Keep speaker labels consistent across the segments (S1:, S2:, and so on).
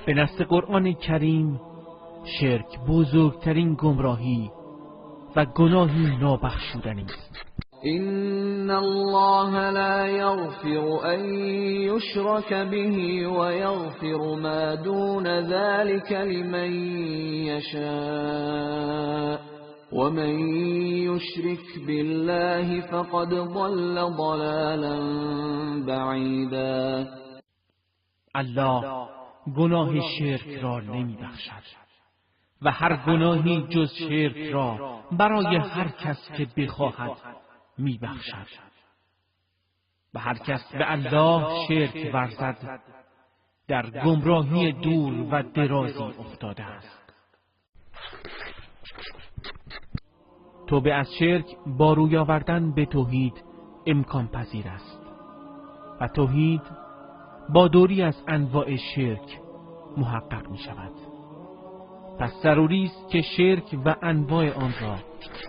S1: به نص قرآن کریم شرک بزرگترین گمراهی و گناهی نابخشودنی است.
S2: إن الله لا يغفر أن يشرك به ويغفر ما دون ذلك لمن يشاء ومن يشرك بالله فقد ضل ضلالا بعيدا.
S1: الله گناه شرک را نمی بخشد و هر گناهی جز شرک را برای هر کس که بخواهد می بخشد. و هر کس به الله شرک ورزد در گمراهی دور و درازی افتاده است. توبه از شرک با روی آوردن به توحید امکان پذیر است و توحید با دوری از انواع شرک محقق می شود. پس ضروری است که شرک و انواع آن را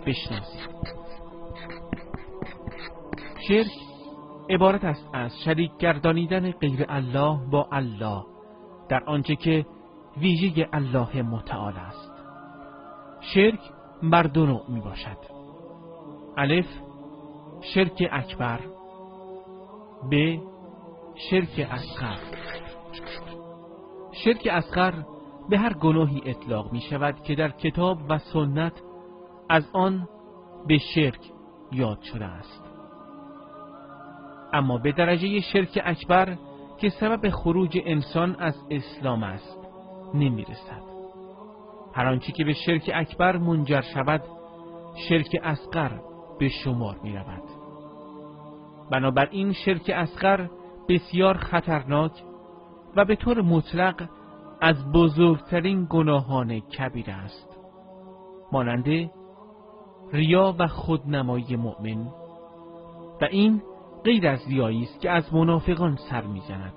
S1: بشناسیم. شرک عبارت است از شریک گردانیدن غیر الله با الله در آنچه که ویژه الله متعال است. شرک بر دو نوع می باشد: الف، شرک اکبر، ب، شرک اصغر. شرک اصغر به هر گناهی اطلاق می شود که در کتاب و سنت از آن به شرک یاد شده است، اما به درجه شرک اکبر که سبب خروج انسان از اسلام است نمی رسد. هر آنچه که به شرک اکبر منجر شود شرک اصغر به شمار می رود. بنابراین شرک اصغر بسیار خطرناک و به طور مطلق از بزرگترین گناهان کبیره است، مانند ریا و خودنمایی مؤمن، و این غیر از ریایی است که از منافقان سر میزند.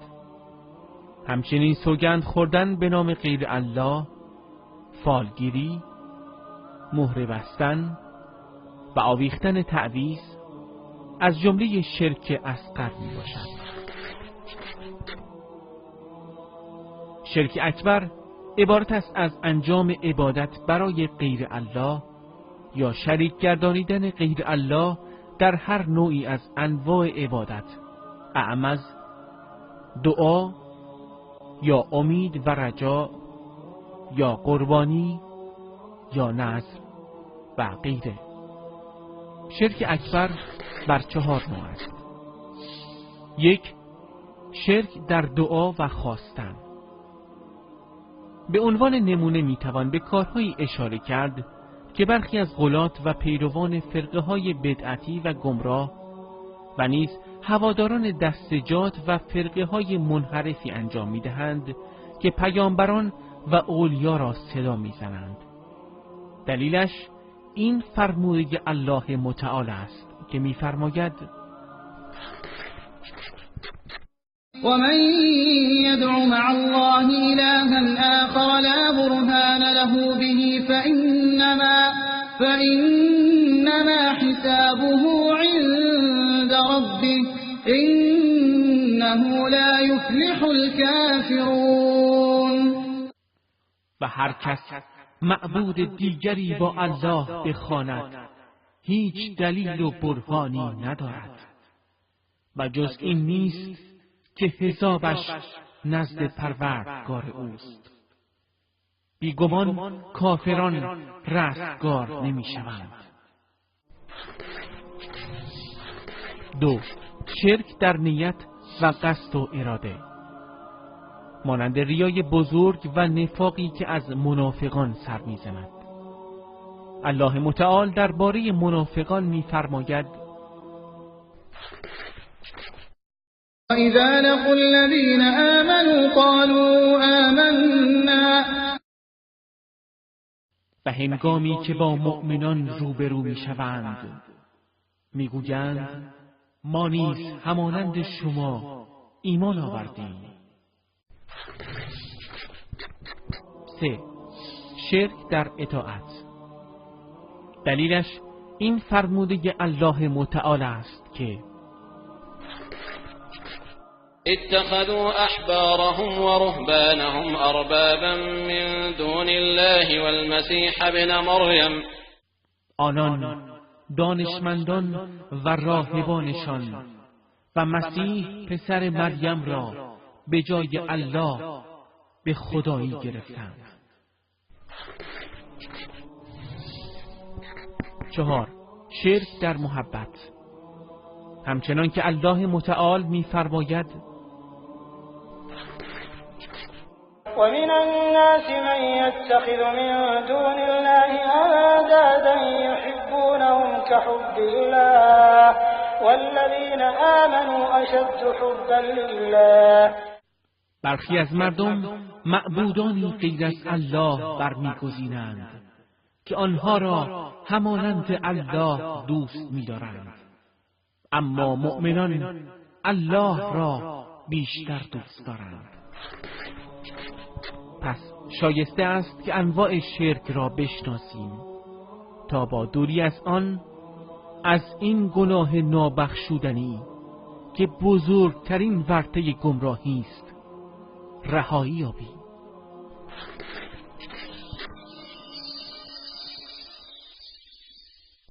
S1: همچنین سوگند خوردن به نام غیر الله، فالگیری، مهره بستن و آویختن تعویذ از جمله شرک اصغر می باشد. شرک اکبر عبارت است از انجام عبادت برای غیر الله یا شریک گردانیدن غیر الله در هر نوعی از انواع عبادت، اعم از دعا یا امید و رجا یا قربانی یا نذر و غیره. شرک اکبر بر 4 نوع است. 1. شرک در دعا و خواستن. به عنوان نمونه میتوان به کارهایی اشاره کرد که برخی از غلات و پیروان فرقه های بدعتی و گمراه و نیز هواداران دستجات و فرقه های منحرفی انجام میدهند که پیامبران و اولیا را صدا میزنند. دلیلش این فرموده الله متعال است که میفرماید:
S3: ومن يدع مع الله إلها آخر لا برهان له به فإنما حسابه عند ربه إنه لا يفلح الكافرون.
S1: و هر کس معبود دیگری با الله بخواند هیچ دلیل و برهانی ندارد و جز این نیست که حسابش نزد پروردگار اوست. بیگمان کافران رستگار نمی شوند. 2. شرک در نیت و قصد و اراده، مانند ریای بزرگ و نفاقی که از منافقان سر میزند. الله متعال درباره منافقان میفرماید:
S3: وَإِذَا لَقُوا الَّذِينَ آمَنُوا قَالُوا آمَنَّا.
S1: و هنگامی که با مؤمنان روبرو میشوند میگویند ما نیز همانند شما ایمان آوردیم. 3. شرک در اطاعت. دلیلش این فرموده الله متعال است که
S4: اتخذوا أحبارهم ورهبانهم أربابا من دون الله والمسيح ابن مريم.
S1: آنان دانشمندان و راهبانشان و مسیح پسر مریم را به جای الله به خدایی گرفتند. 4. شرک در محبت. همچنان که الله متعال می‌فرماید:
S5: ومن الناس من يتخذ من دون الله أندادا يحبونهم كحب الله والذين آمنوا أشد حبا لله.
S1: برخی از مردم معبودانی غیر از الله برمیگزینند که آنها را همانند الله دوست می‌دارند، اما مؤمنان الله را بیشتر دوست دارند. پس شایسته است که انواع شرک را بشناسیم تا با دوری از آن، از این گناه نابخشودنی که بزرگترین ورطه گمراهی است، رهایی یابیم.